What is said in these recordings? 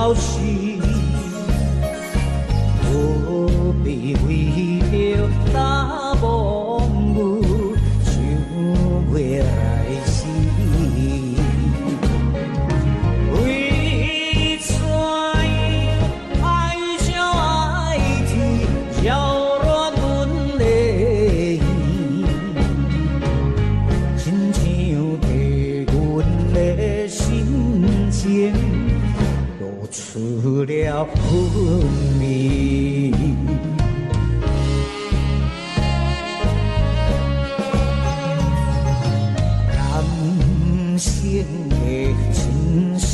表示，不必為著大墓想欲來世。為怎樣愛上愛天擾亂阮的意，親像提阮的心情，露出了韻味。人生的真實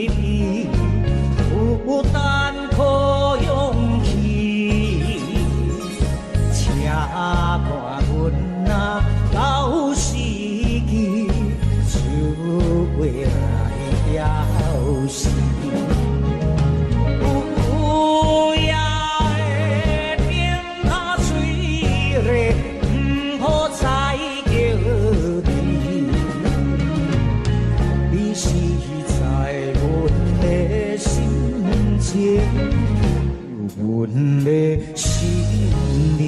味，負擔可勇氣，請看阮若到時機，就會來表示。有影的燈較水咧，毋好再叫你。你是在阮的心情，阮的心裡。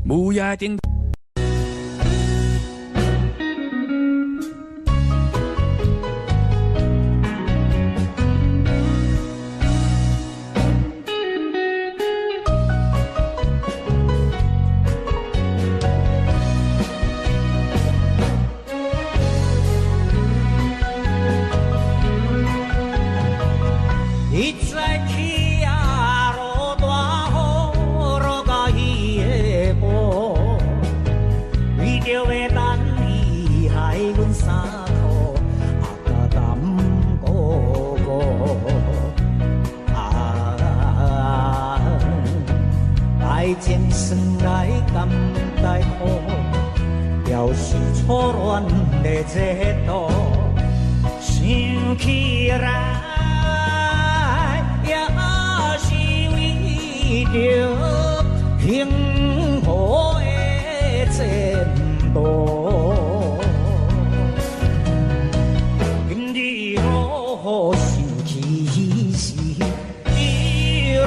午夜燈。一再起啊，落大雨，落甲伊的晡，為著欲等伊害阮衫褲阿甲澹糊糊。啊，愛情算來甘帶苦，表示初戀的熱度，想起來。也是為著幸福的前途。今日我想起時，你落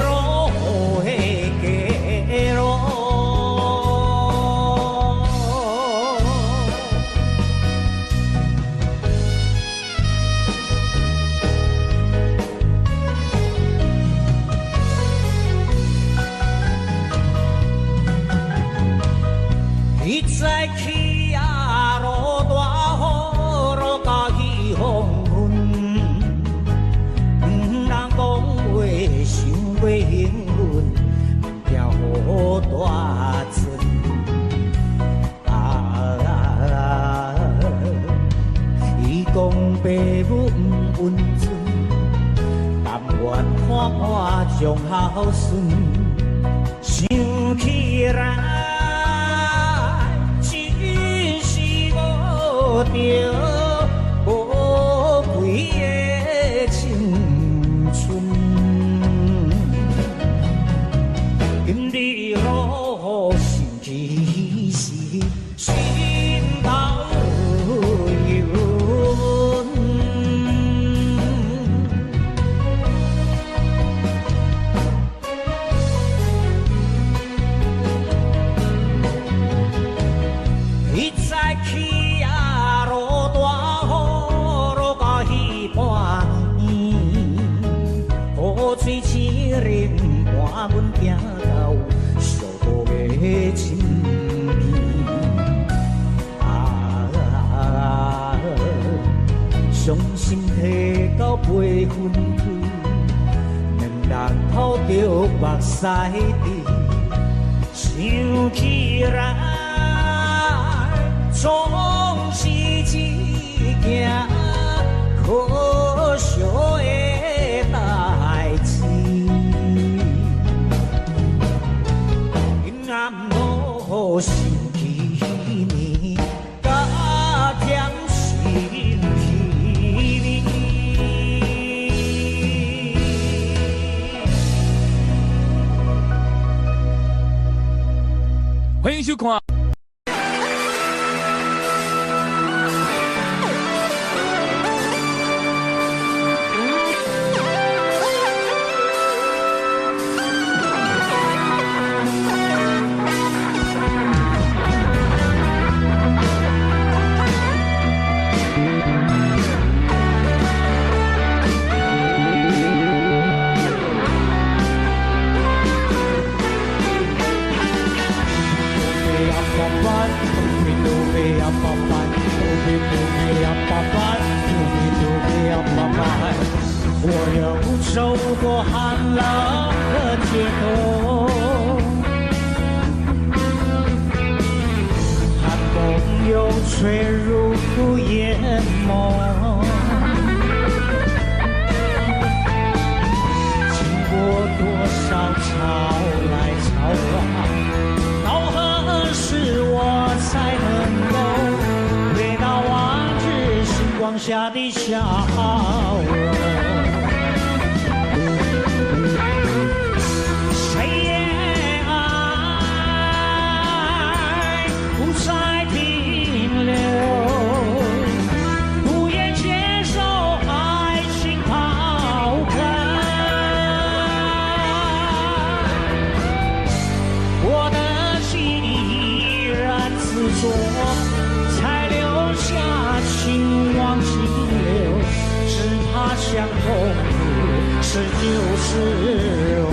雨的街路。一再起啊，落大雨，落甲彼黃昏，兩人講話傷過興奮，毋驚雨大陣。啊，伊講爸母毋允准，甘願看我將孝順，想起來。真是無著寶貴的青春。今日我想起時，心頭油溫。一再起啊，落大雨，落到彼半暝，雨水淅淋伴阮行到寂寞的身邊。啊，傷心提到飛雲去，兩人哭著目屎滴，想起來。總是一件可惜的代誌。今暗我想起你，甲甜心稀微。歡迎收看。我又走過寒冷的街頭，寒風又吹入眼眸，經過多少潮來潮往，到何時我才能夠回到往日星光下的笑容？誰也愛不再停留，不願接受愛情拋開。我的心依然執著，才留下情往情留，只怕相逢是舊時哦。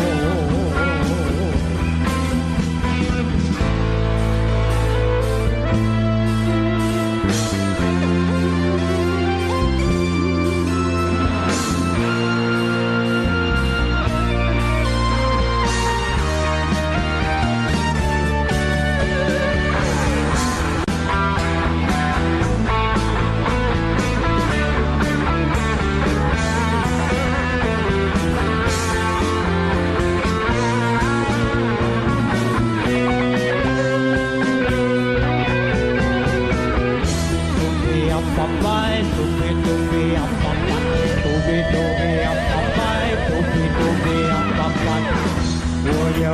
我又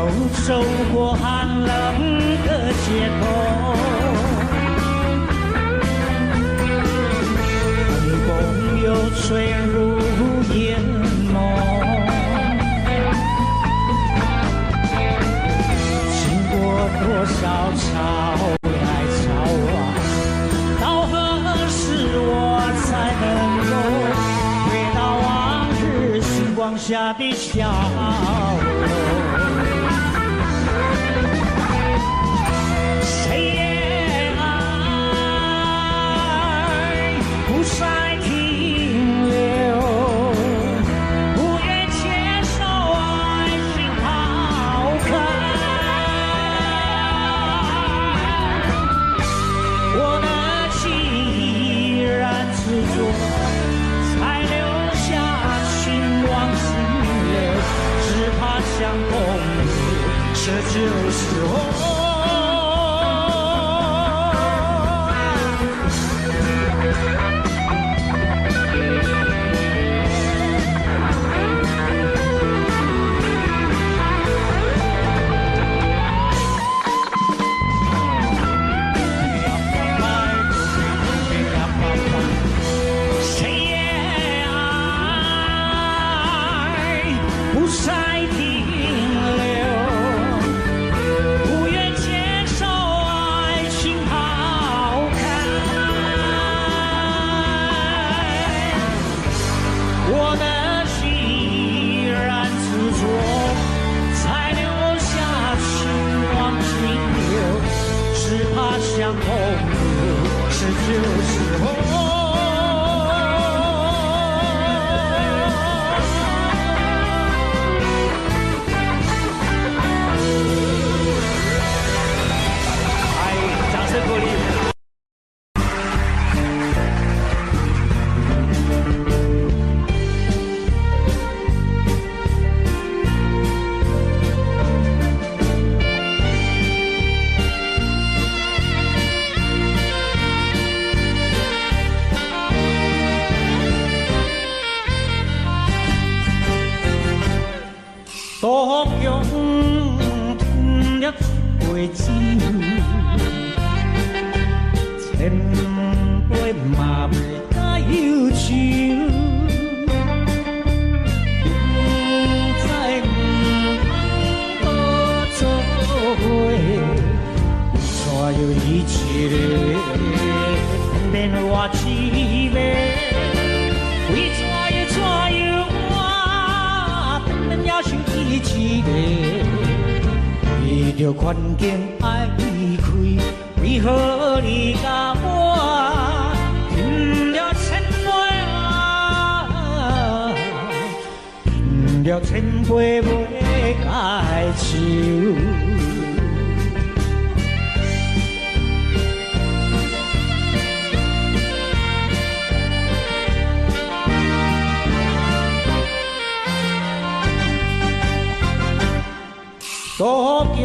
走過寒冷的街頭，寒風又吹入眼眸，經過多少潮來潮往，到何時我才能夠回到往日星光下的笑容？誰也愛不再停留，不願接受愛情拋開。我的心依然執著，才留下情往情留，只怕相逢是舊時哦。誰也愛不再停留，不願接受愛情拋開。我的心依然執著，才留下情往情留，只怕相逢是舊時哦。哎，掌聲鼓勵。獨杯酒，千杯嘛袂解憂愁。明知毋通閣做伙，怎樣你一个，偏偏我一个，為怎樣怎樣我，偏偏也想你一個。為著環境愛離開，為何你共我飲了千杯啊，飲了千杯袂解愁。杜強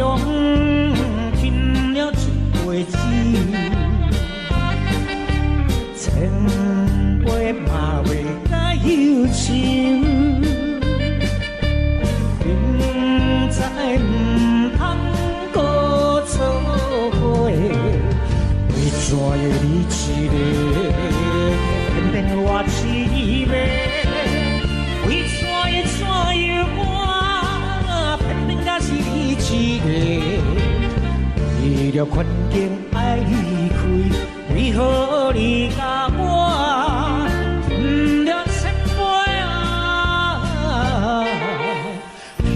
斟了一杯酒，千杯嘛袂解憂愁。明知毋通閣做伙，為怎樣你一个，偏偏我一个，為怎樣怎樣我，偏偏也是你一個。為著環境愛離開，為何你共我飲了千杯啊，飲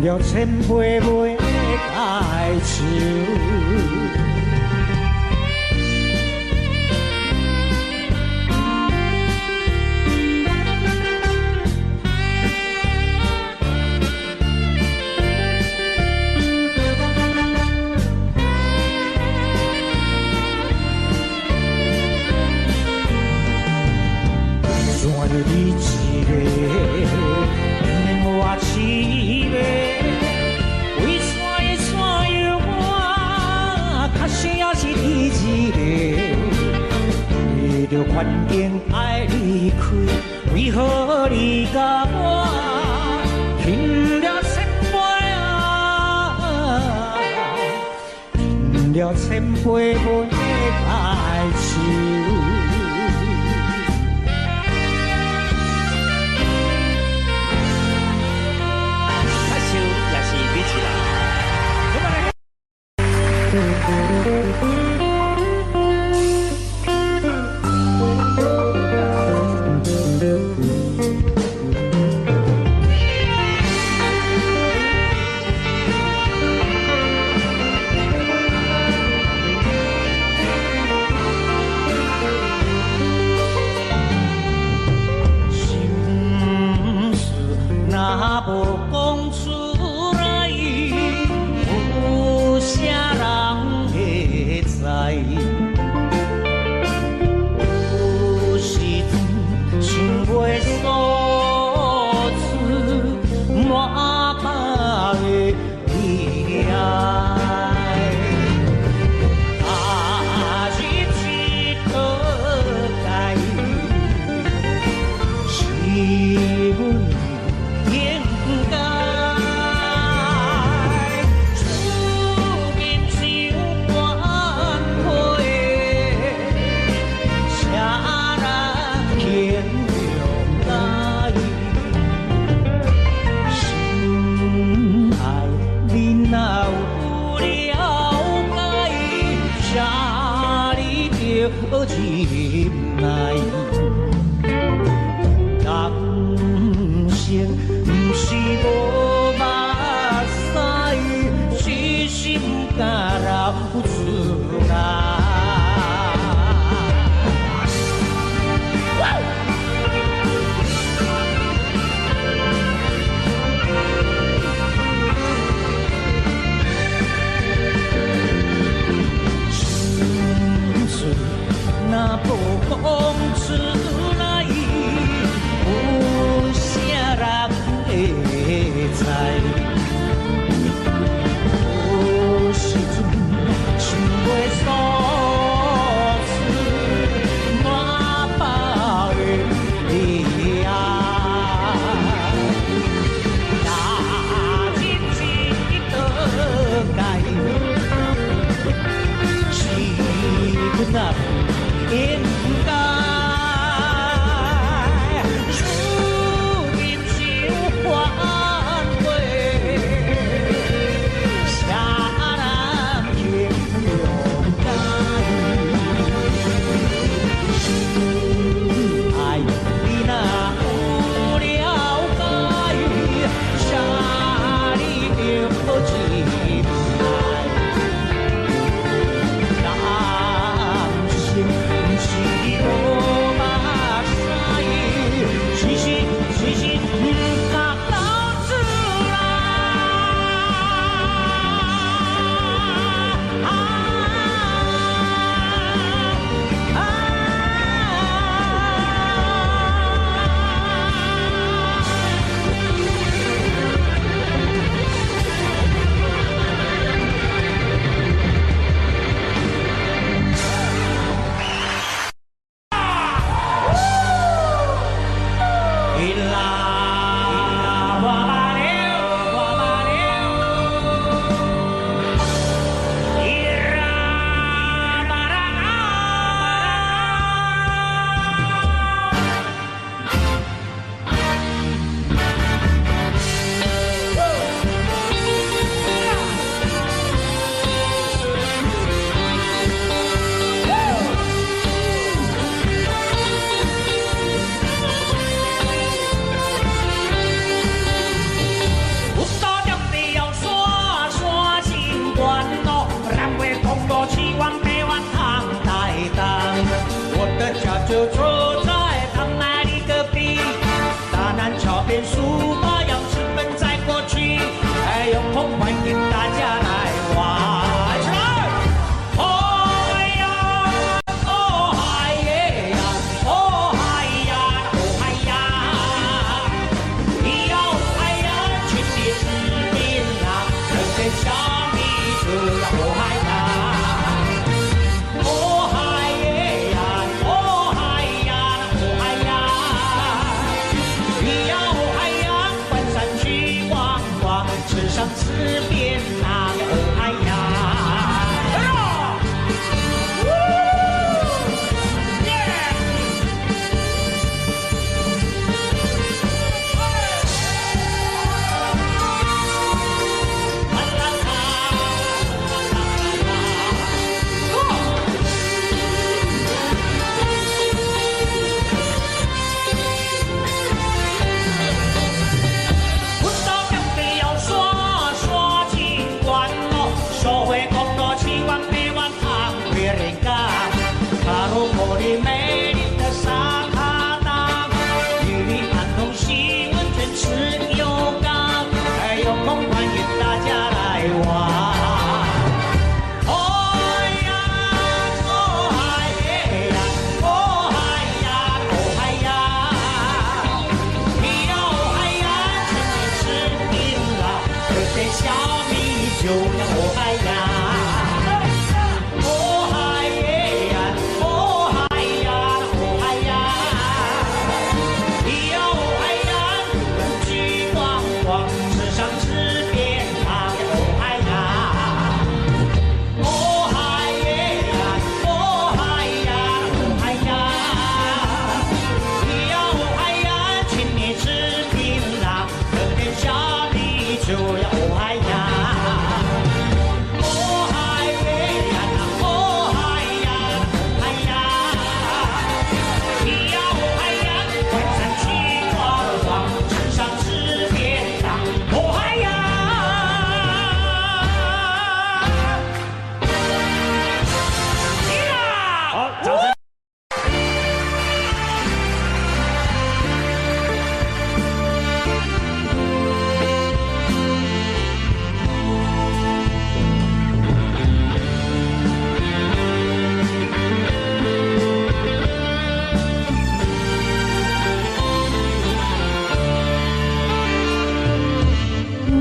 了千杯袂解愁。怎樣你一個，偏偏我一個，為怎樣怎樣我，確實也是你一個。為著環境愛離開，為何你共我飲了千杯啊，飲了千杯袂解愁。較瘦也是美一人。心事若無講出來，有啥人會知？有時陣想袂訴出滿腹的悲哀。踏入這個界，是阮應該。處境傷關懷，啥人肯諒解？心愛你若有了解，請你著忍耐。人生毋是無目屎，只是毋敢流出來。心事若無講出來，有啥人會知？有時陣想袂啊不應該。如今想反悔，啥人肯諒解？愛你若有了解，請你著珍愛。人生毋是無目屎，其實其實毋敢流出來。啊啊。伊拉，我捌了，我捌了，伊拉巴拉啊。有多中地要山山真懸哦，南回公路去往台灣通台東。我的家就住在唐愛里隔壁，大南橋邊數八樣直奔在過去，還有空歡迎大家來玩。起來！哦呀，哦嗨耶呀，哦嗨呀，哦嗨呀。咿呀哎呀，請你吃檳榔，喝點小米酒呀，哦嗨呀，哦嗨耶呀，哦嗨呀，哦嗨呀，咿呀哦嗨呀，關山去逛逛，吃上吃便當，哦嗨呀，哎呀，嗚，耶！啦啦啦啦啦啦！阮到中地要山山真懸哦，蘇花公路去往台灣通回人港，卡路坡里美麗的沙卡當，玉里安東洗溫泉吃油缸，還有空歡迎大家來玩。哦呀，哦嗨耶呀，哦嗨呀，哦嗨呀，咿呀哦嗨呀，請你吃檳榔，喝點小米酒呀，哦嗨呀，哦嗨耶呀，哦嗨呀，哦嗨呀，咿呀哦嗨呀，去逛逛，吃上吃便當，哦嗨呀。哦嗨耶呀，哦嗨呀，哦嗨呀，咿呀哦嗨呀，請你吃檳榔，喝點小米酒呀，哦嗨呀，哦嗨耶呀，哦嗨呀，哦嗨呀，咿呀哦嗨呀，關山去逛逛，吃上吃便當，哦嗨呀。好，掌聲。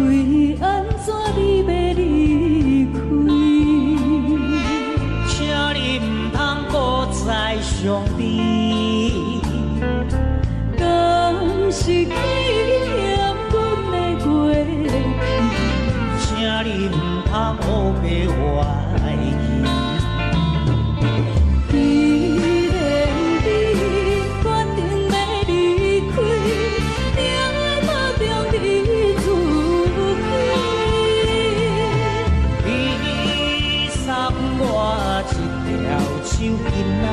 為按怎你欲離開？請你毋通閣再傷悲。敢是記念阮的過去？請你毋通烏白懷疑。彼我一條手巾仔，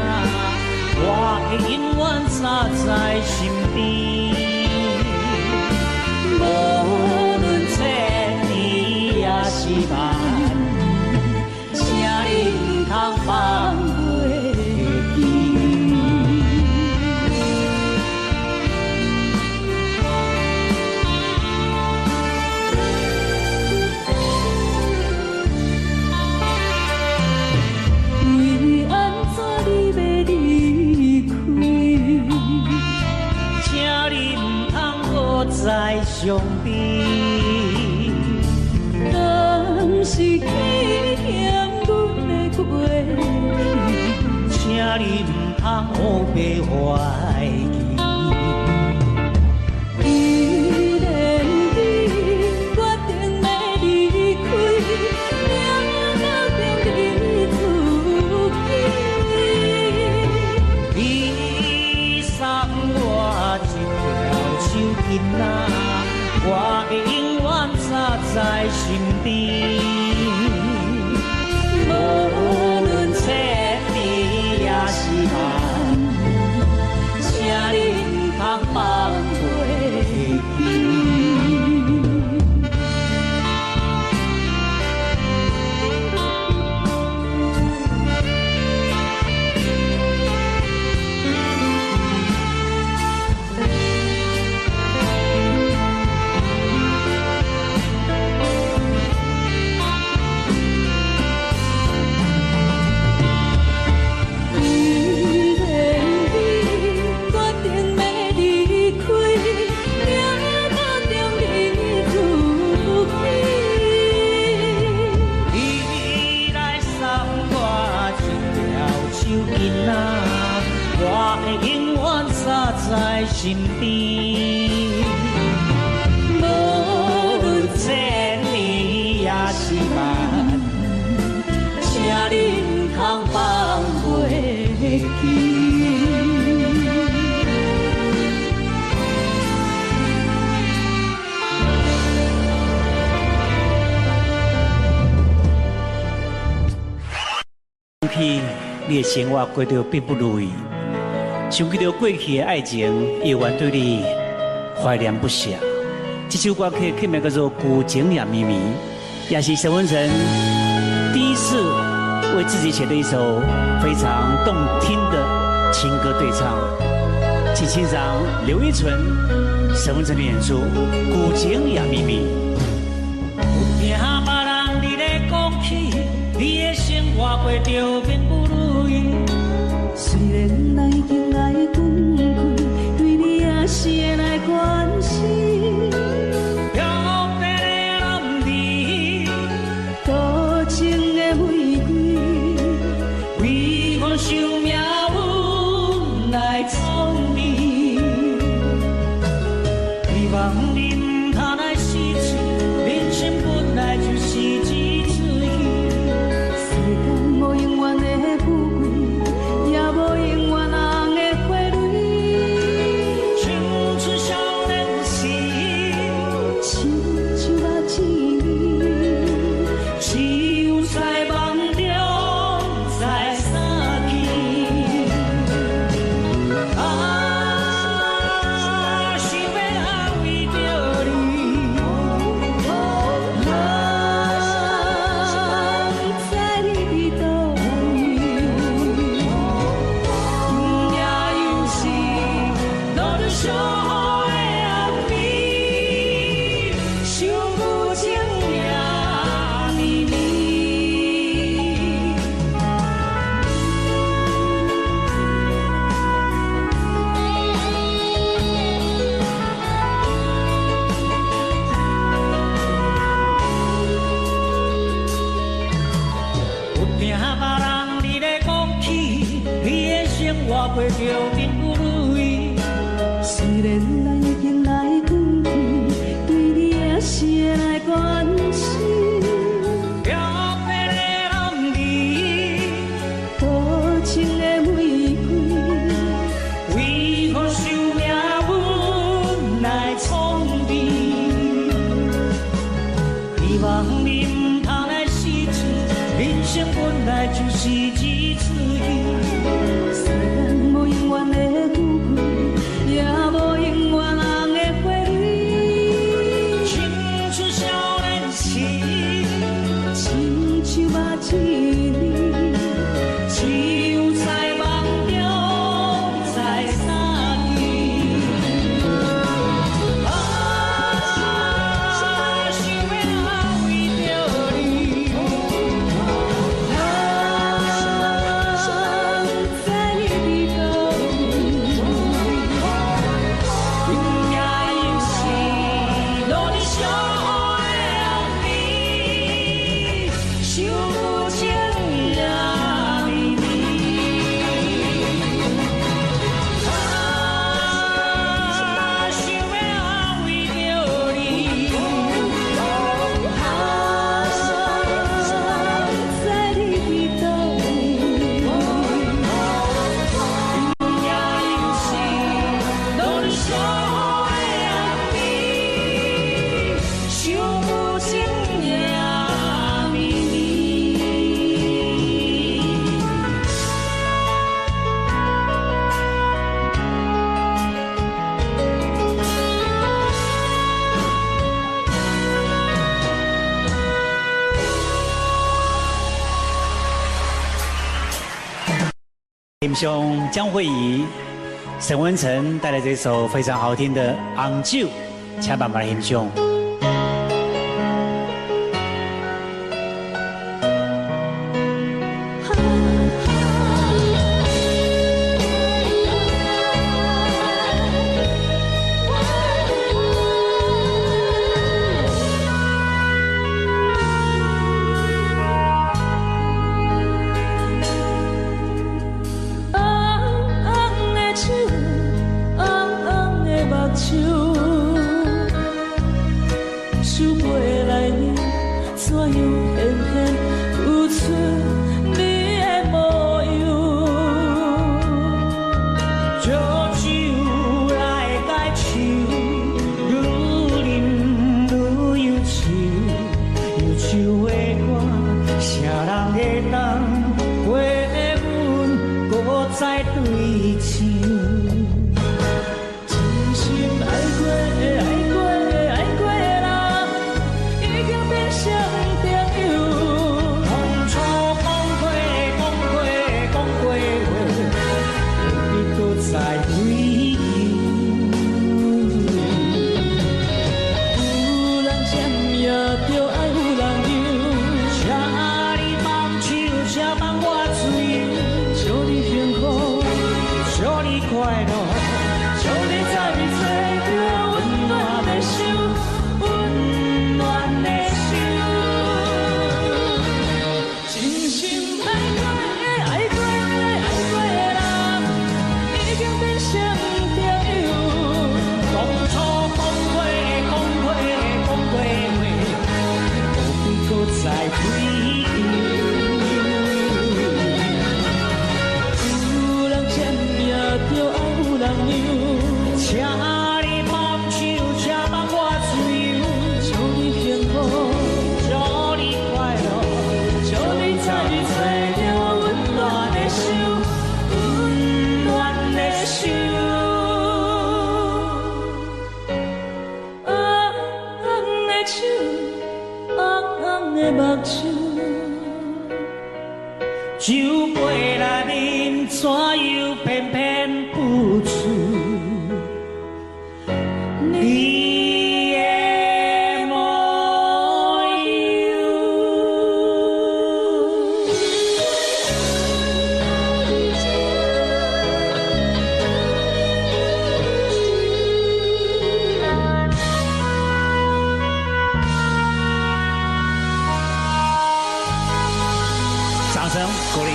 我會永遠紮在身邊。無論千年抑是萬年，請你毋通放袂記。為按怎你欲離開？請你毋通閣再傷悲。敢是去嫌阮的過去？請你毋通烏白懷疑。既然你決定欲離開，命斗中你自己。你送我一條手巾仔，我會永遠紮在身邊。無論千年抑是萬年，請你毋通放袂記。既然你決定欲離開，命斗中你自己。你來送我一條手巾仔，我會永遠紮在身邊。無論千年抑是萬年，請你毋通放袂記。去你的生活過得並不如意，想起著過去的愛情，猶原對你懷念不捨。這首歌曲曲名叫做《舊情也綿綿》，也是沈文成第一次為自己寫的一首非常動聽的情歌對唱。請欣賞劉一純、沈文成的演出《舊情也綿綿》。有聽別人佇咧講起，你的生活過著並不如意。雖然咱已經來分開，對你也是會來關心。漂泊的男兒，多情的玫瑰，為何受命運來創悲？希望你毋通來失志，人生本來就是一出戲。世間無永遠的富貴，也無永遠紅的花蕊。青春少年時，親像目糋魚，只有在夢中才相見。啊，想欲安慰著你，人知你佇佗位，今夜又是落著小雨的暗暝，想舊情也綿綿。有聽別人佇咧講起，你的生活過著並不如意。雖然咱已經來分開，對你也是會來關心。漂泊的男兒，多情的玫瑰，為何受命運來創悲？希望你毋通來失志，人生本來就就是日自由。世間無永遠的富貴，也無永遠紅的花蕊。青春少年時，親像目一暝，只有在夢中再相見。啊，想欲為著你，啊，不知你佇佗位。今夜又是落日相的暗暝，想旧情也绵绵。啊，想欲為著你，啊，不知你佇佗位。今夜又是落日相的暗暝，想旧情也绵绵。欣賞江惠儀、沈文成帶來這首非常好聽的《紅酒》，請慢慢來欣賞。紅紅的手，紅紅的目睭，酒杯內面怎樣偏偏浮出你的模樣？借酒來解愁，愈啉愈憂愁，憂愁的歌，誰人會當陪阮閣再對唱？真心愛過的、愛過的、愛過的人，已經變成朋友。當初講過、講過、講過話，何必閣再追求？有人占也著愛有人讓，請你放手，請放我自由，祝你幸福，祝你快樂，祝你再找著溫暖的手，溫暖的手。真心愛過的、愛過的、愛過的人，已經變成朋友。當初講過、講過、講過話，何必閣再追求？有人占也著愛有人讓，請你放手，請放我自由，祝你幸福，祝你快樂，祝你再找著溫暖的手，溫暖的手。紅紅的手，紅紅的目睭。酒杯內面怎樣偏偏浮出你的模樣？掌聲鼓勵。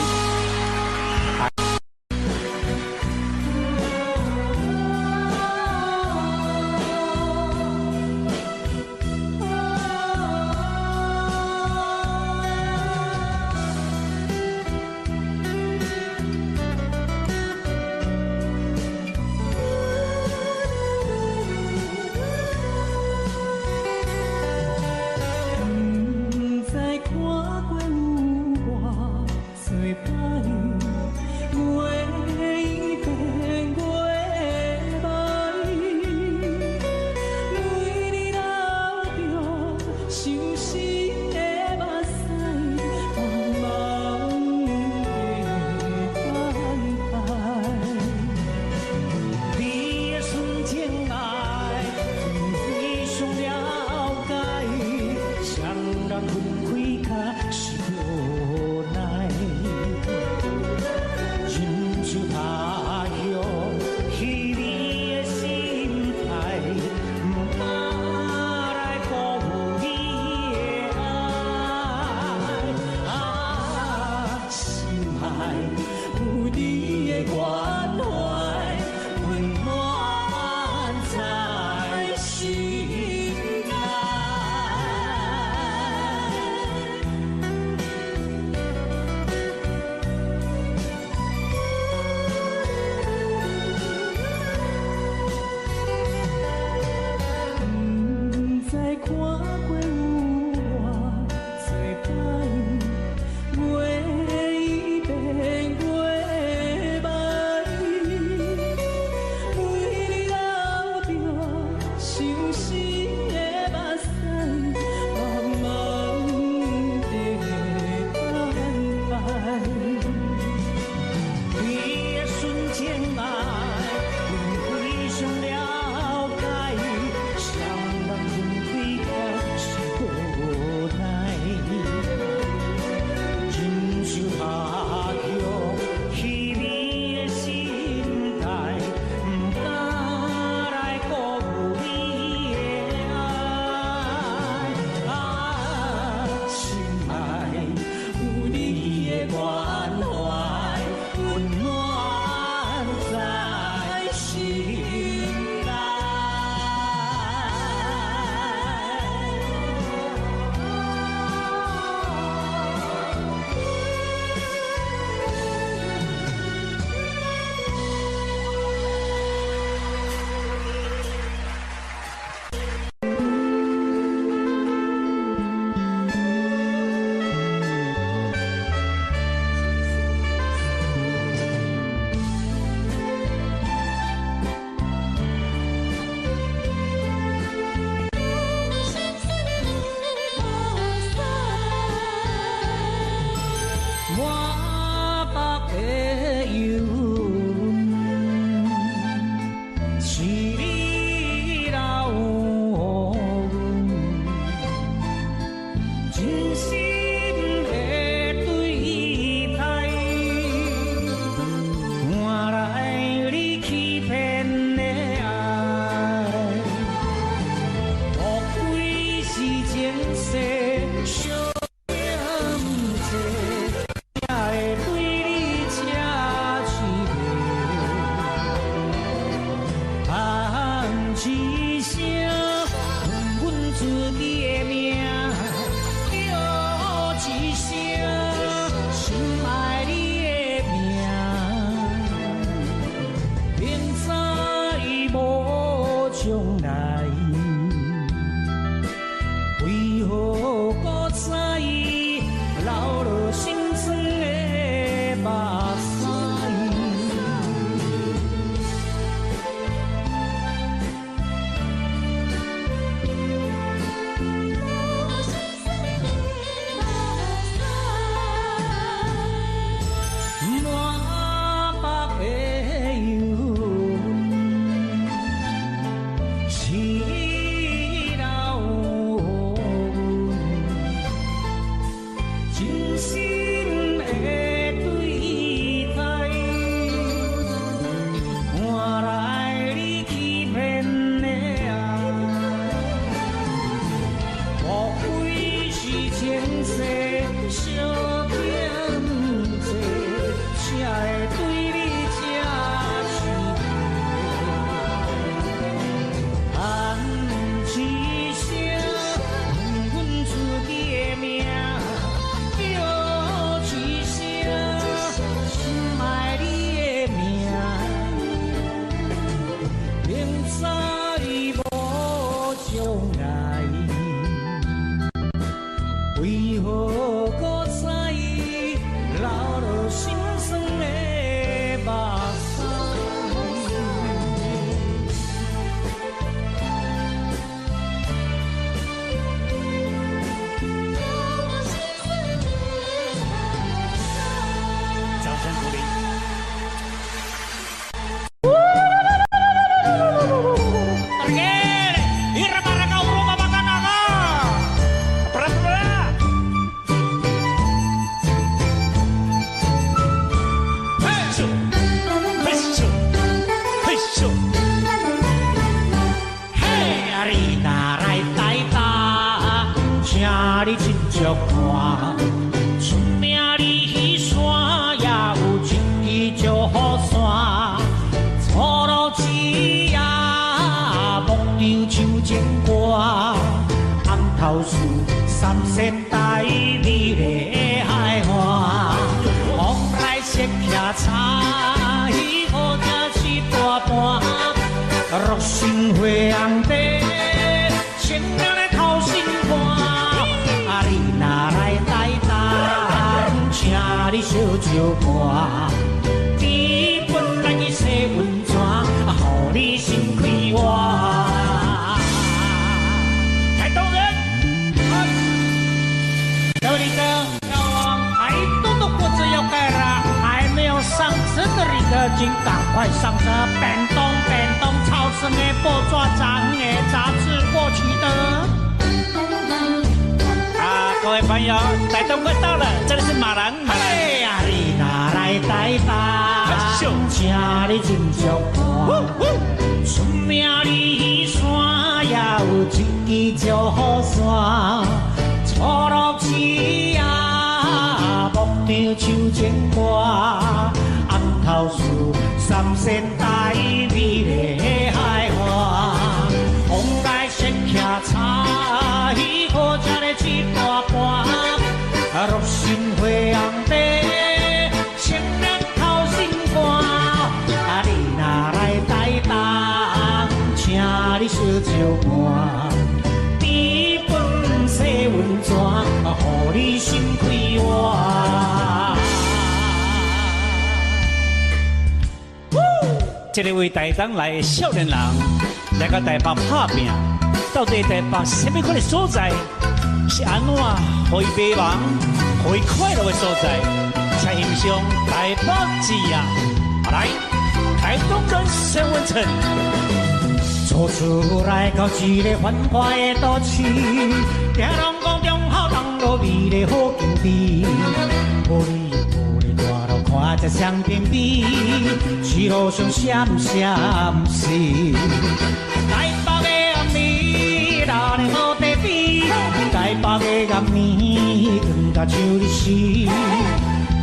不知看過有偌濟擺，越變越歹。為你流著傷心的目屎，茫茫的等待。你的純情愛，非常了解，雙人分開較是無奈。忍受他鄉稀微的心態，不敢來辜負你的愛。啊，心愛，有你的關懷，溫暖在心內。不知看過有偌濟擺，月變月歹，為你流著傷心的目屎，茫茫的等待。你的純情愛，阮非常了解，雙人分開較是無奈。忍受他鄉稀微的心態，不敢來辜負你的愛。啊，心愛，有你的關懷，溫暖在心內。滿腹的憂鬱，是你留予阮，真心的對待，換來你欺騙的愛。莫非是前世相欠，才會對你這癡。伴。出名驪山也有一支石雨伞，粗鲁市仔牧场唱情歌，红头树三仙台美丽的海岸，风来雪徛柴，好食一大盘，乐心花红茶，清凉的头先看。啊，你若來台東，請你小招伴，甜分來去洗溫泉，予你心快活。台東人，各位旅客，要往台東的火車要開啦，還沒有上車的旅客，請趕快上車。便當便當，超市的報紙、雜的雜誌過期的。啊，各位朋友，台東快到了，這裡是馬蘭，馬蘭。哎呀，你若來台東，請你斟酌看。出名驪山也有一支石雨傘，粗魯市仔牧場唱情歌，紅頭樹三仙台美麗的海岸，風來雪徛柴，好食的一大盤，樂心花紅茶，清涼透心肝。啊，你若來台東，請你小招伴，甜分洗溫泉，予你心快活。這个為台東來的少年人來到台北拍拚，到底台北啥物款的所在？是按怎予伊迷茫、予伊快樂的所在？請欣賞台北之夜，來台東人沈文成。走出來到一个繁華的都市，聽人講忠孝東路美麗好景致，玻璃玻璃大路看這雙邊邊，一路上閃閃閃。台北的暗暝，哪能無得比？台北的暗暝，光甲像日時。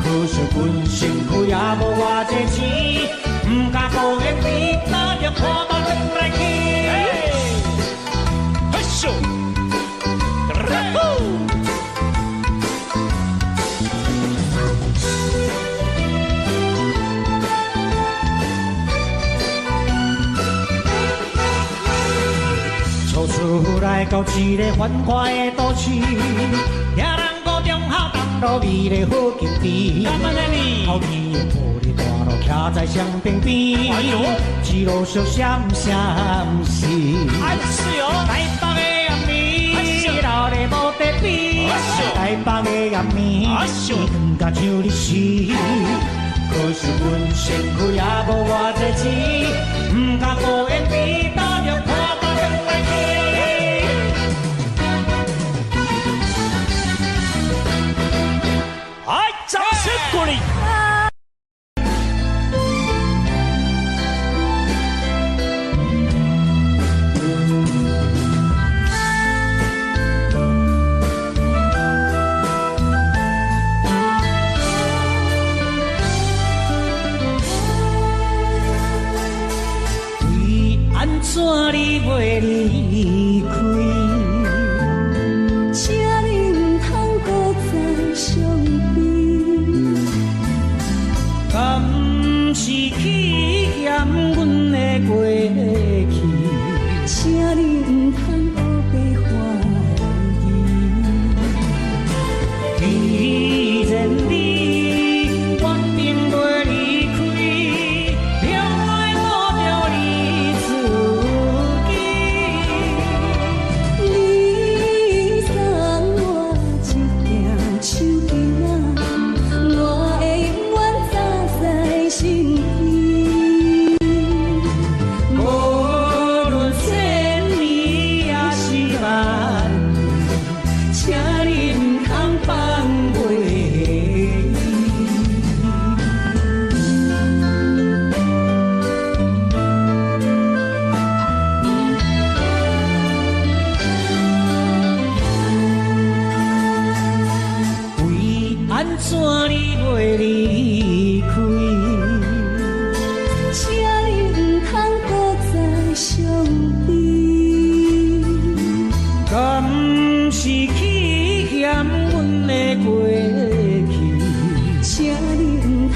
可惜阮身軀也無偌濟錢，毋敢顧眼皮，拿著看目轉來去。嘿咻，呼。走出來到一個繁華的都市，聽人講忠孝東路美麗好景致。幹嘛呢你？透天的玻璃大路徛在雙邊邊，一路上閃閃閃。哎是哦。台北的暗暝，鬧熱無得比。台北的暗暝，光甲像日時。可惜阮身軀也無偌濟錢，毋敢顧眼皮，搭著看目轉來去。來，掌聲鼓勵。為按怎你袂離開？請你毋通閣再傷悲。敢是去嫌阮的過去？請你毋通烏白懷疑。既然你決定袂離開，就愛顧著你自己。你送我一條手巾仔，我會永遠紮在身邊。無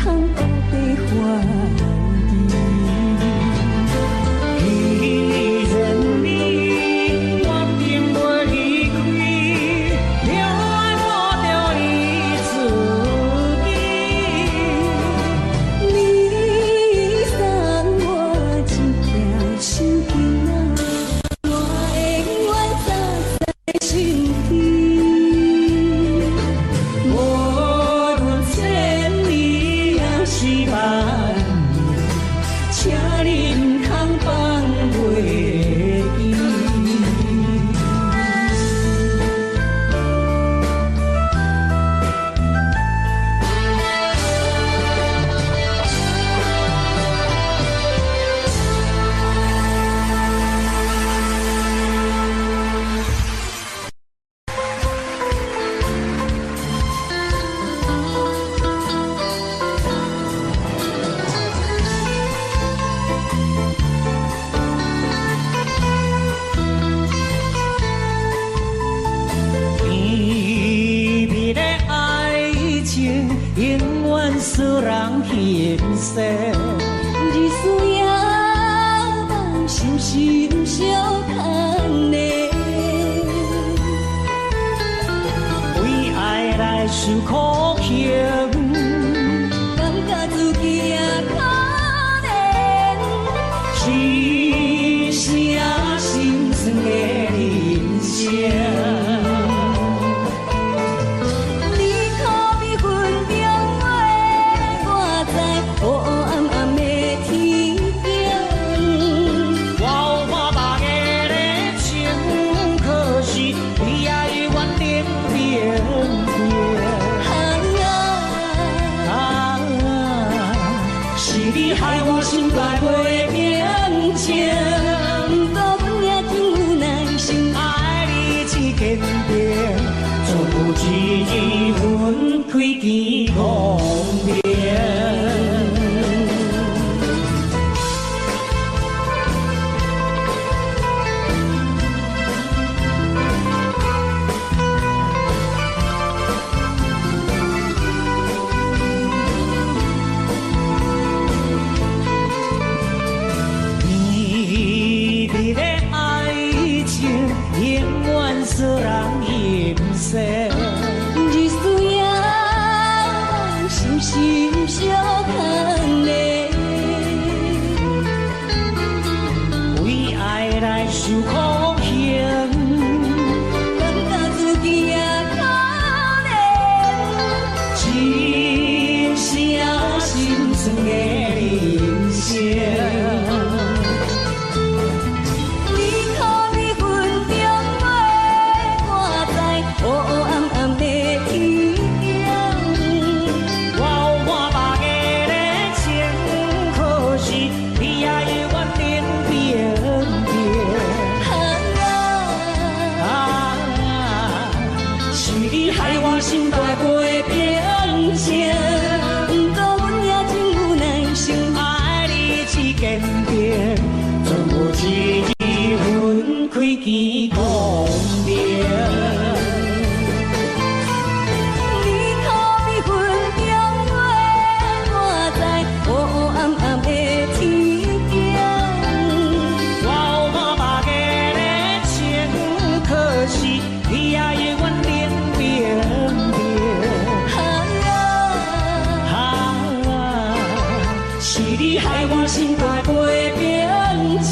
通烏白懷疑。既然你決定袂離開，就愛無著你自己。你送我一件手巾仔，我永遠紮在心底。無論千里抑是萬里，請你毋通放袂記。甜蜜的愛情永遠使人心碎。日思夜夢，心心相牽的。為愛來受苦刑，感覺自己也可憐。是啥心酸的人生。你可比雲中月，我在烏烏暗暗的天頂。我有破目的咧情，可是你也永遠冷冰冰。啊，啊，是你害我心肝袂平靜。不過阮也真有耐心，愛你這堅定，總有一日分開見光明。甜蜜的愛情永遠使人心碎。日思夜夢，心心相牽的。為愛來受苦刑，感覺自己也可憐。真啥心酸的人生。你可比雲中月，我在烏烏暗暗的天頂。我有破目的咧情，可是你也永遠冷冰冰。啊，啊，是你害我心肝袂平靜。不過阮也真有耐心，愛你這堅定，總有一日分開見光明。你可比雲中月，我在烏烏暗暗的天頂。我有破目的咧情，可是你也永遠冷冰冰。啊，啊，是你害我心肝袂平靜。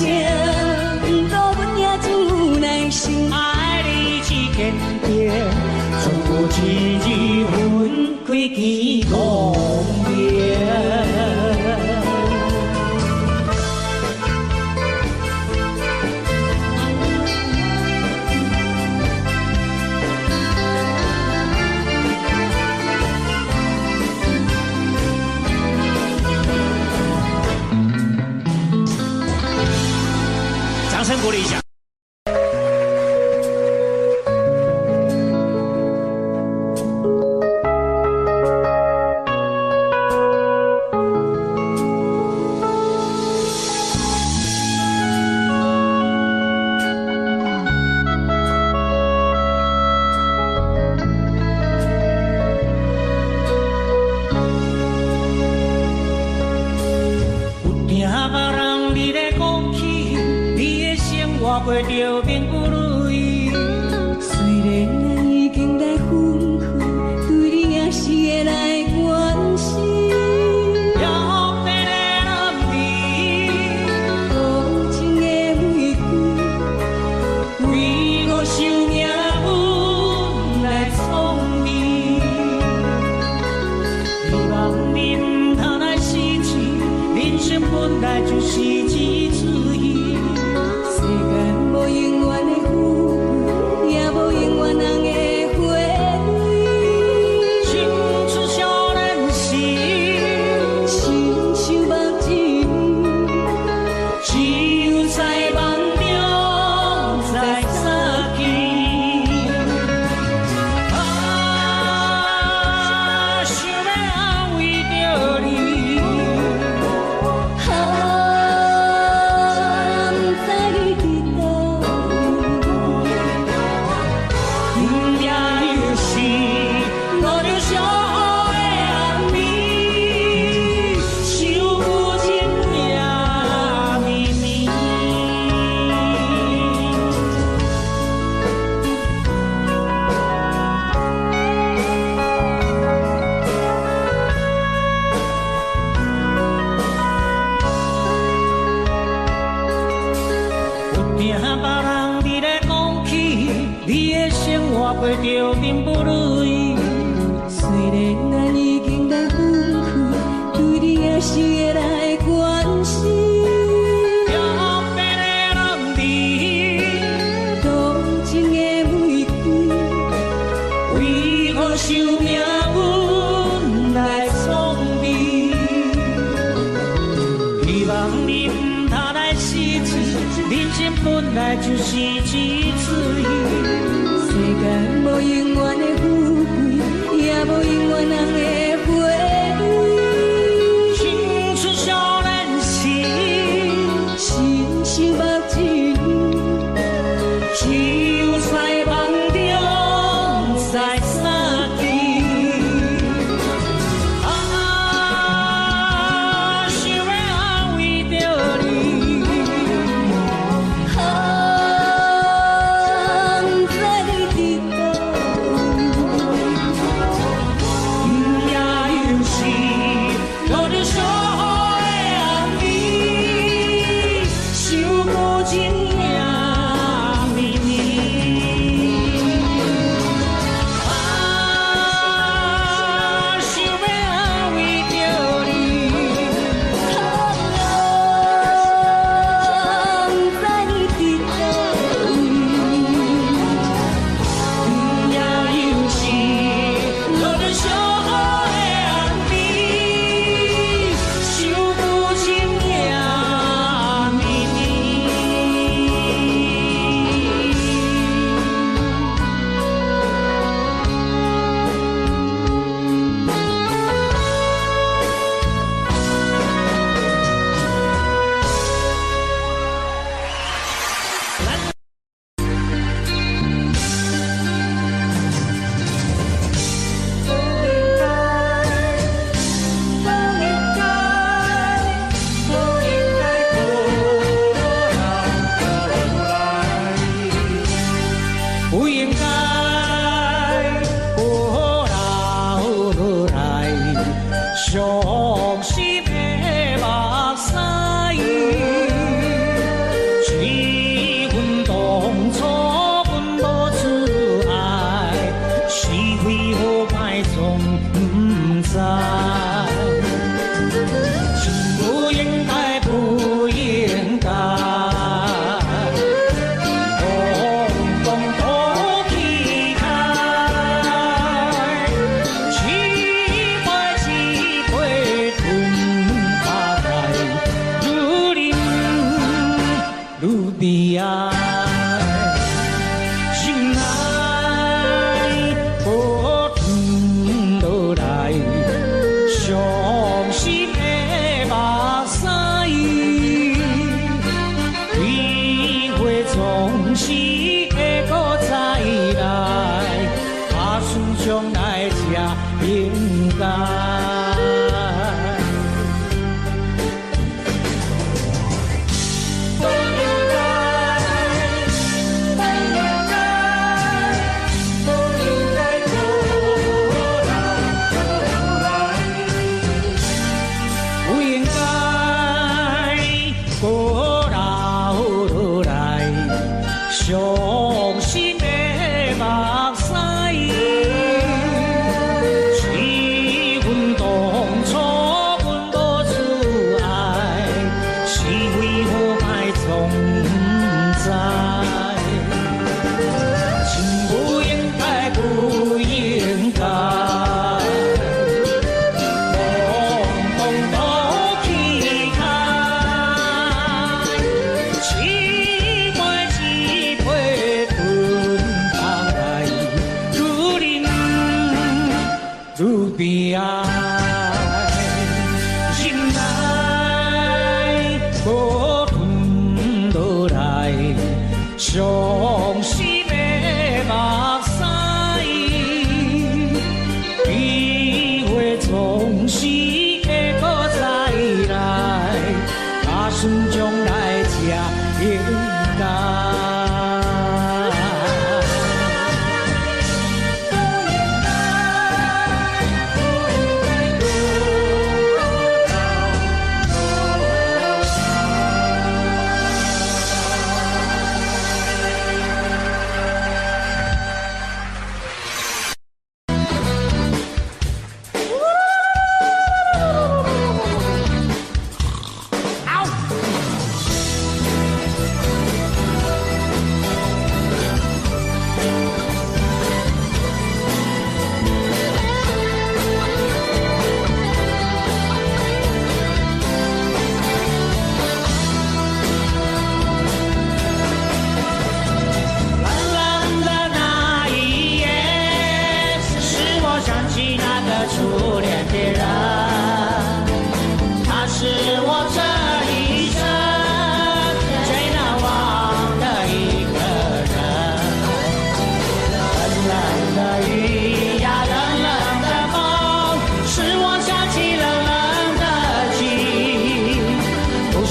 不過阮也真有耐心，愛你這堅定，總有一日分開見光明。掌聲鼓勵一下。活過著並不如意。雖然咱已經來分開，對你也是會來關心。約定的男兒，多情的玫瑰，為何受命運來創治？希望你毋通來失志，人生本來就是一出戲。世間無永遠的富貴，也無永遠人的花蕊。青春少年時，親像目睭，只有在夢中才相見。啊，想欲安慰著你，啊，毋知你佇佗位。也就是落著寂寞的暗暝，想有情也綿綿。有聽別人佇咧講起，你的生活過著並不如意。雖然咱已經來分開，對你也是會來關心。約定的男兒，多情的玫瑰，為何受命運來創治？希望你毋通來失志，人生本來就是一出戲。世間無永遠的富貴，也無永遠人的花蕊。青春少年時，親像目睭，只有在夢中才相見。啊，想欲安慰著你，啊，毋知你佇佗位。也就是落著寂寞的暗暝，想舊情也綿綿。啊，想欲安慰著你，啊，毋知你佇佗位。也就是落著寂寞的暗暝，想舊情也綿綿。不應該，不應該，不應該過來，不應該過來，傷心的目屎。只阮當初阮無自愛，是非好歹總毋知。真不應該，不應該，通通都去開，一杯一杯吞下來，愈啉愈悲哀。心內無轉落來，傷心的目屎。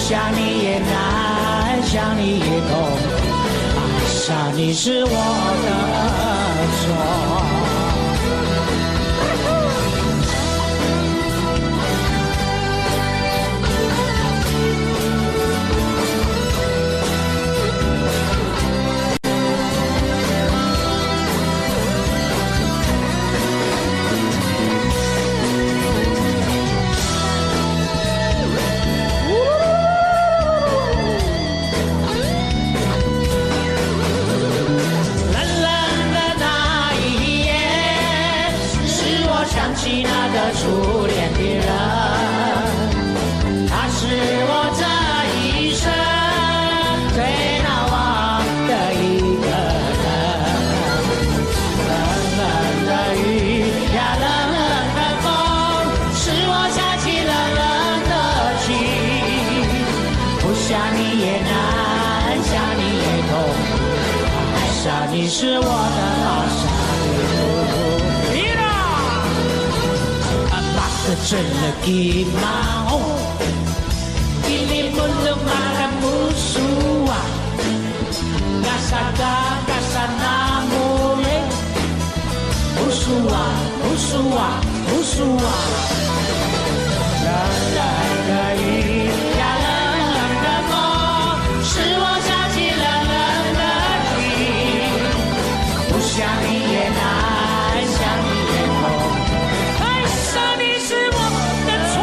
想你也難，想你也痛，愛上你是我的錯。冷冷的那一夜，使我想起那個初戀的人，他是我這一生最難忘的一個人。冷冷的雨呀，冷冷的風，使我想起冷冷的情。不想你也難，想你也痛。愛上你是我的傻lagi mau Ini belum makan musuh Kasada kasana mulai Musuh musuh musuh 冷冷的雨呀，冷冷的風，使我想起冷冷的情。不想你也難，想你也痛，愛上你是我的錯。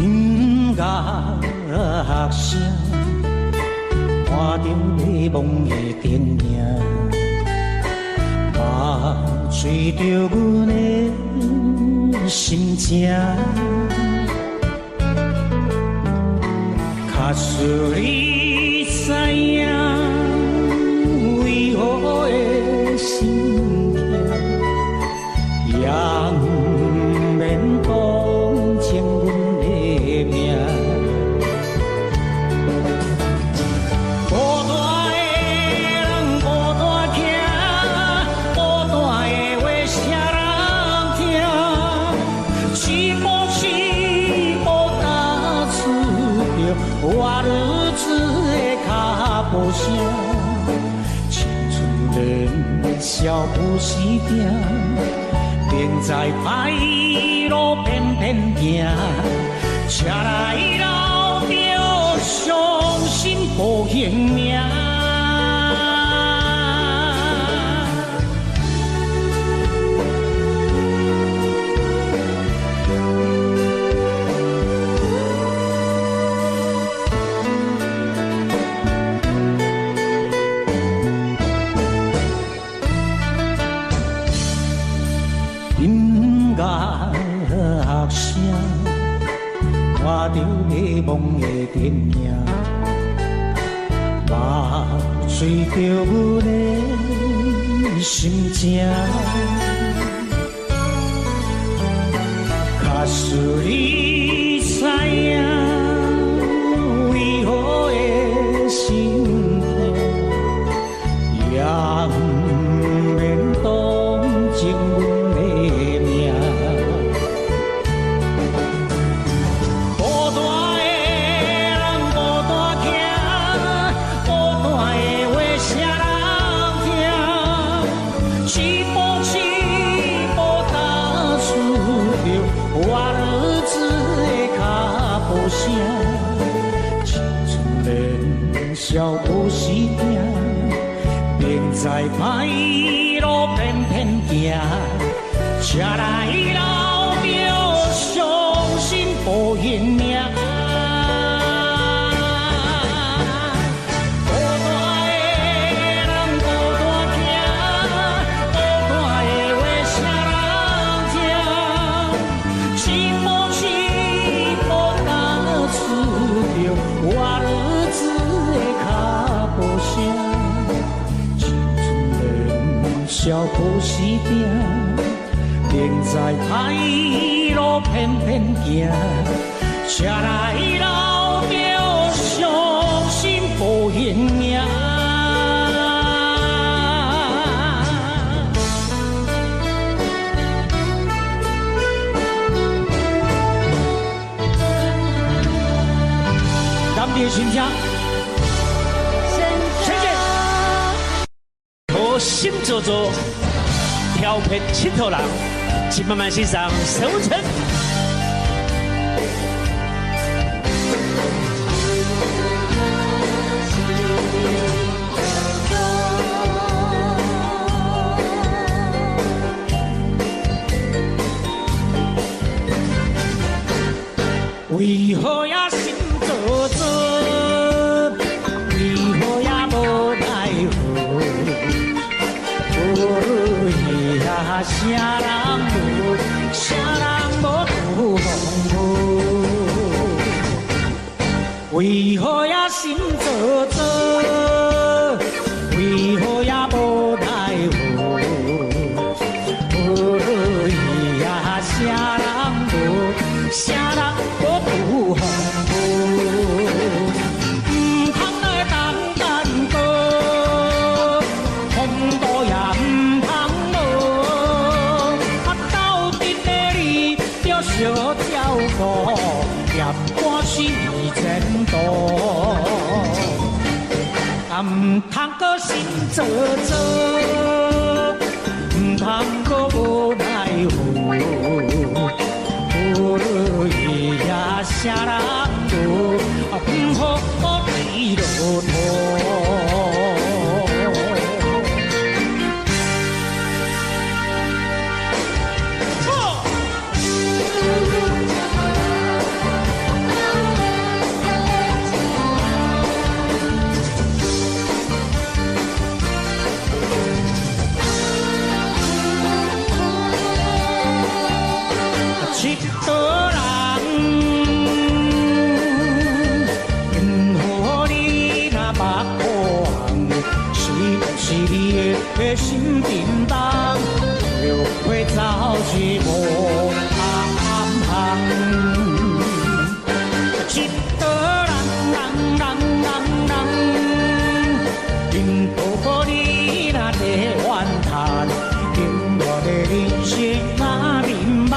音樂聲，伴著迷濛的電影，麻醉著阮的心情。假使你知影，為何會心痛，也毋免同情阮的命。孤單的人孤單行，孤單的話誰人聽？一步一步踏出著活日子的腳步聲。青春年少不是定，明知歹路偏偏行，才來留著傷心無還命。音樂聲，伴著迷濛的電影，麻醉著阮的心情。假使你知影，為何會心痛，也毋免同情阮的命。孤單的人孤單行，孤單的話誰人聽？一步一步踏出著活日子的腳步聲。青春年少不是定，明知歹路偏偏行，才來留著傷心無還命。孤單的人孤單行，孤單的話誰人聽？一步一步踏出無死拼，明知歹路偏偏行，才來留著傷心無形影。感謝親情，謝謝。好心做做，調皮𨑨迌人，請慢慢欣賞沈文成。為何也心做做？為何也無奈何？呀，啥人無，啥人無拄風雨？為何也心做做？為何也無奈何？呀，啥人無，啥人無拄風雨？毋通來當等過，風度也毋通無。啊，鬥陣的你著相照顧，嫌我是前途。啊，毋通閣心做做，毋通閣無奈何。呀，啥人無，毋好坠落土。𨑨迌人，任何你若目看紅，是毋是你的心震動？就會走一無通行。𨑨迌人，人人人人，任何你若在怨嘆，永遠的人生若迷茫，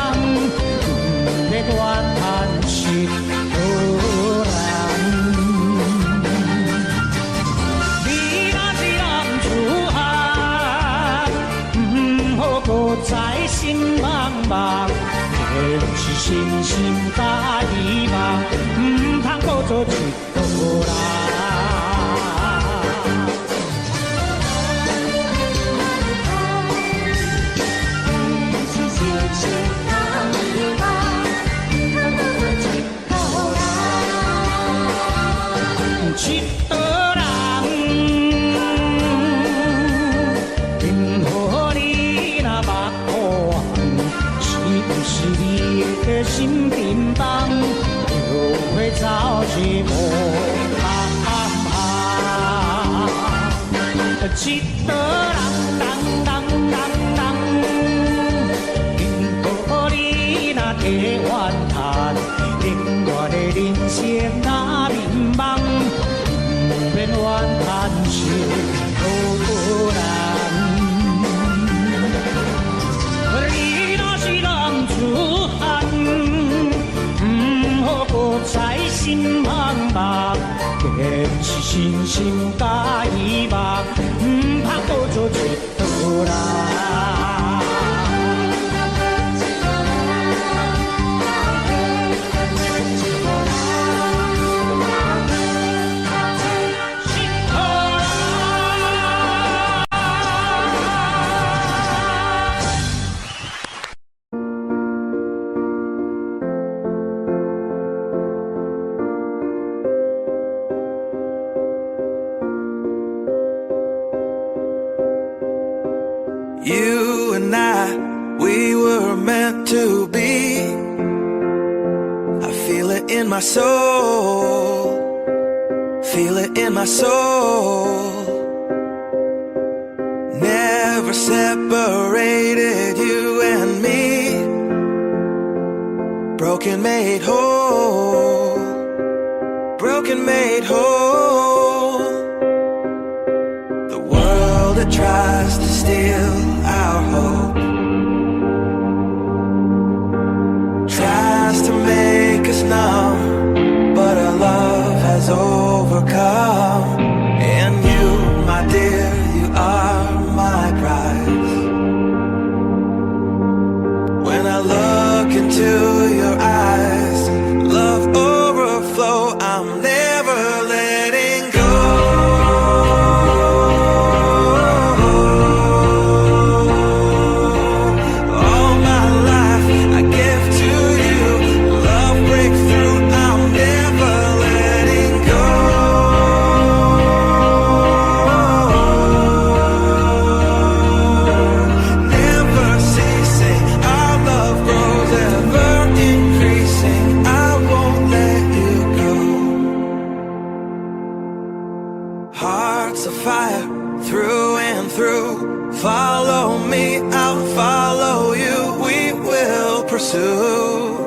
毋免怨嘆𨑨迌人。你若是男子漢，毋好閣再心茫茫，便是信心佮希望，毋通閣做𨑨迌人。是信心佮希望，毋通閣做𨑨迌人。𨑨迌人，任何你若目看紅，是毋是你的心震動？就會走一無通行。𨑨迌人，人人人人，任何你若在怨嘆，永遠的人生若迷茫，毋免怨嘆𨑨迌人。你若是男子漢，毋好閣再心茫茫，便是信心佮希望，毋通閣做𨑨迌人。𨑨迌人。 You and I, we were meant to be. I feel it in my soul. Feel it in my soul. Never Separated you and me. Broken made whole. Broken made whole. The world that tries to steal our hope tries to make us numb, but our love has overcome. And you, my dear, you are my prize. When I look into your eyes, love overflow, I'm never letting go. All my life I give to you. Love breakthrough, I'm never letting go. Never ceasing, our love grows, ever increasing. I won't let you go. Hearts of fire, through and through. Follow me, I'll follow you. We will pursue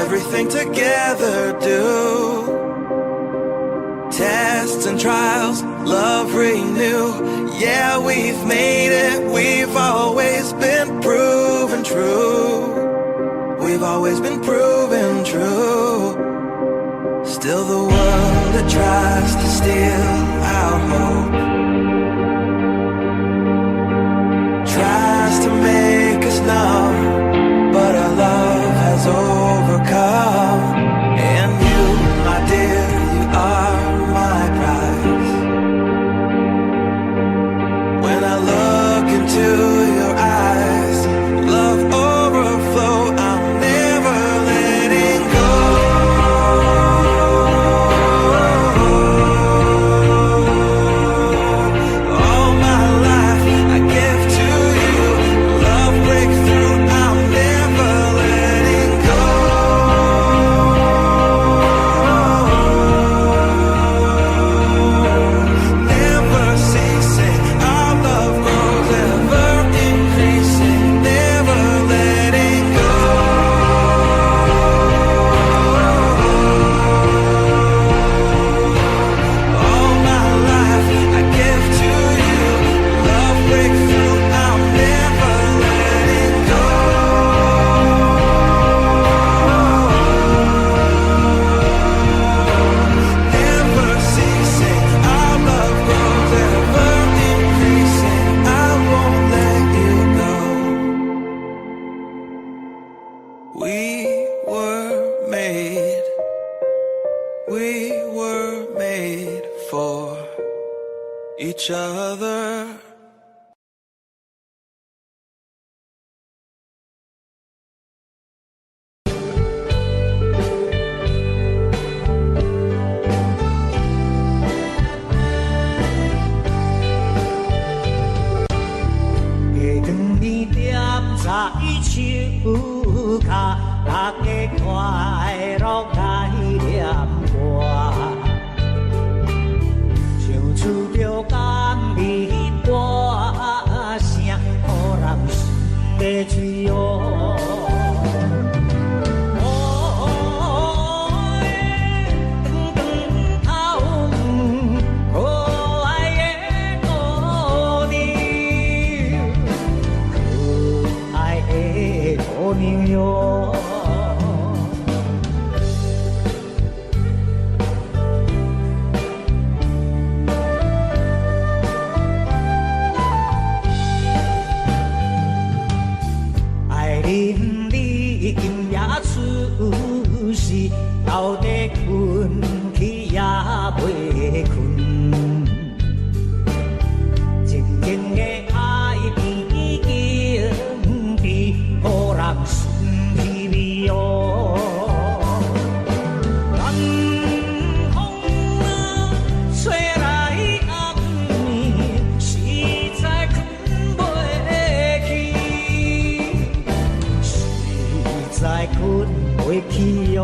everything together. Do tests and trials, love renew. Yeah, we've made it. We've always been proven true. We've always been proven true. Still, the world that tries to steal our hope tries to make us numb, but our love has overcome. And you, my dear, you are my prize. When I look into your eyes, love overflow, I'm never letting go. All my life I give to you. Love breakthrough, I'm never letting go. Never ceasing, our love grows, ever increasing. Never letting go. All my life I give to you. Love breakthrough, I'm never letting go. Never ceasing, our love grows, ever increasing. I won't let you go. We were made, we were made for each other. 下顿暝踮在树跤，大家快樂來念歌，唱出著甘美歌聲，予人心欲醉哦。哦，長長頭毛，可愛的姑娘，可愛的姑娘喲。愛恁你今夜出世，到底睏去也袂睏。靜靜的愛變堅持，予人心稀微哦。南風啊，吹來暗暝，實在睏袂去，實在睏袂去哦。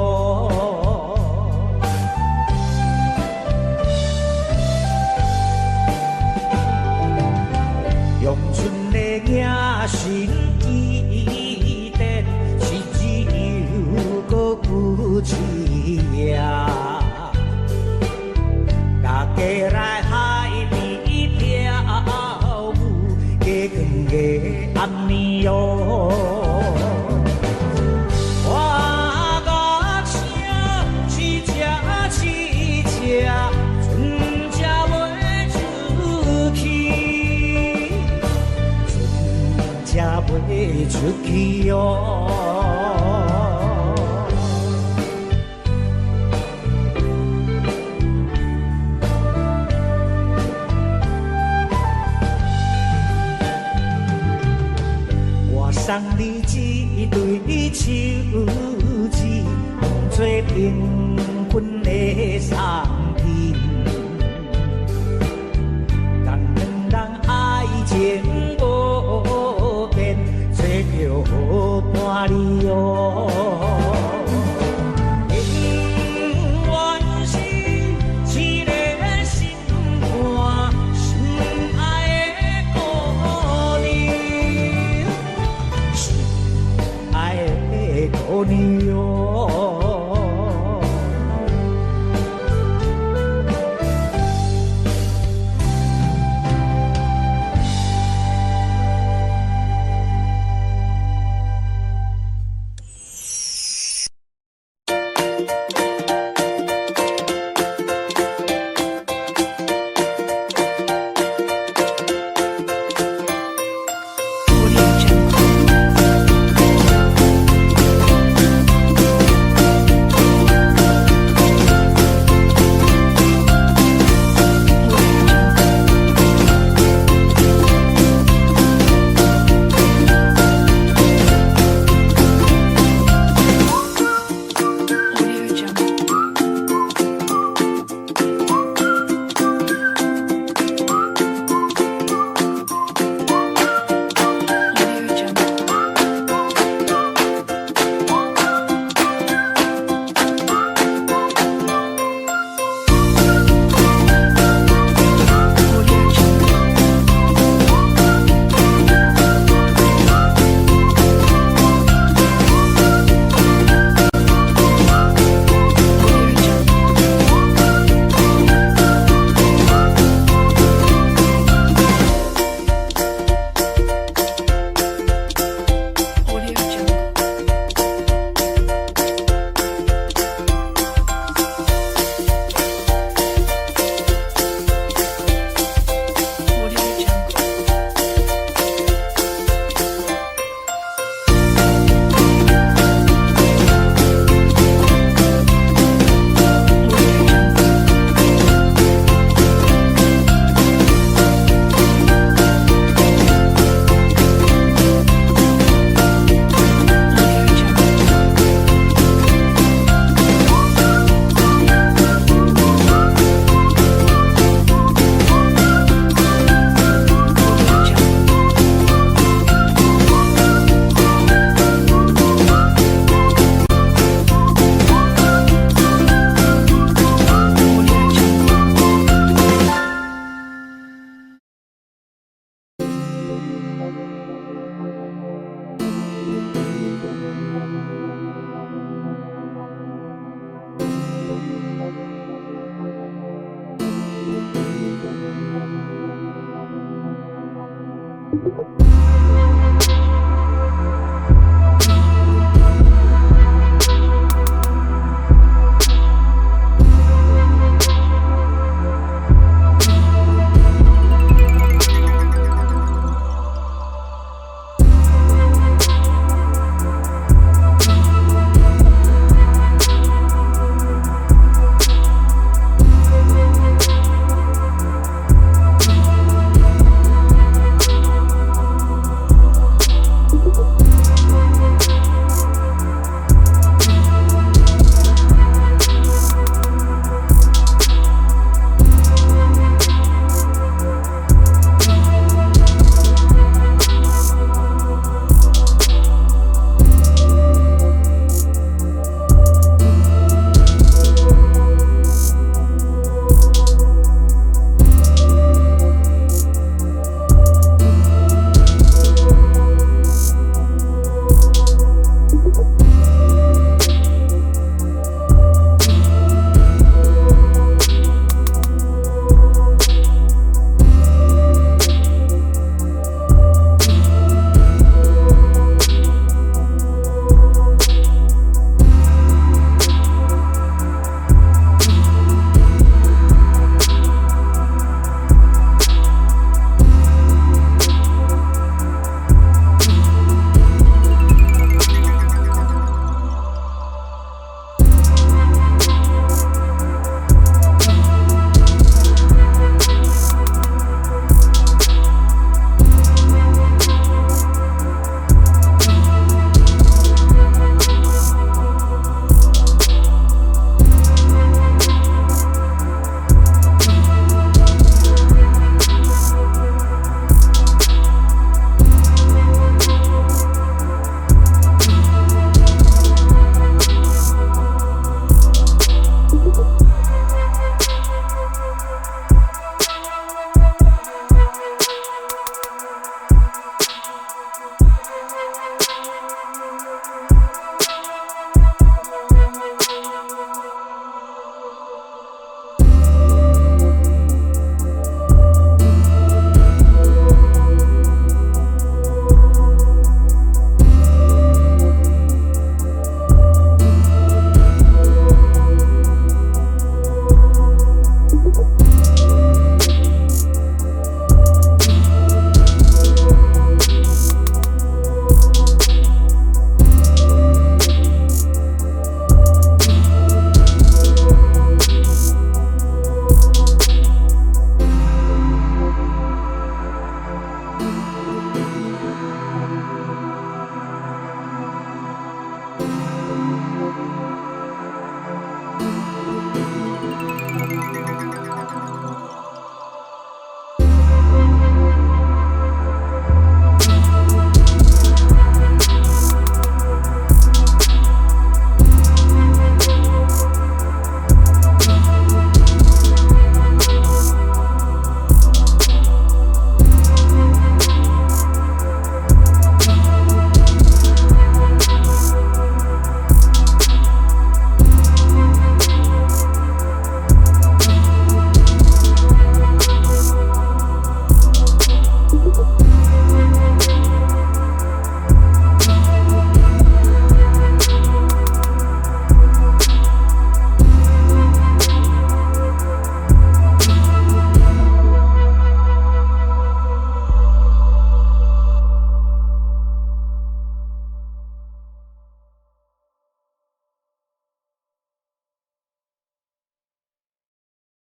出去哦。我送你一對手指，當作朋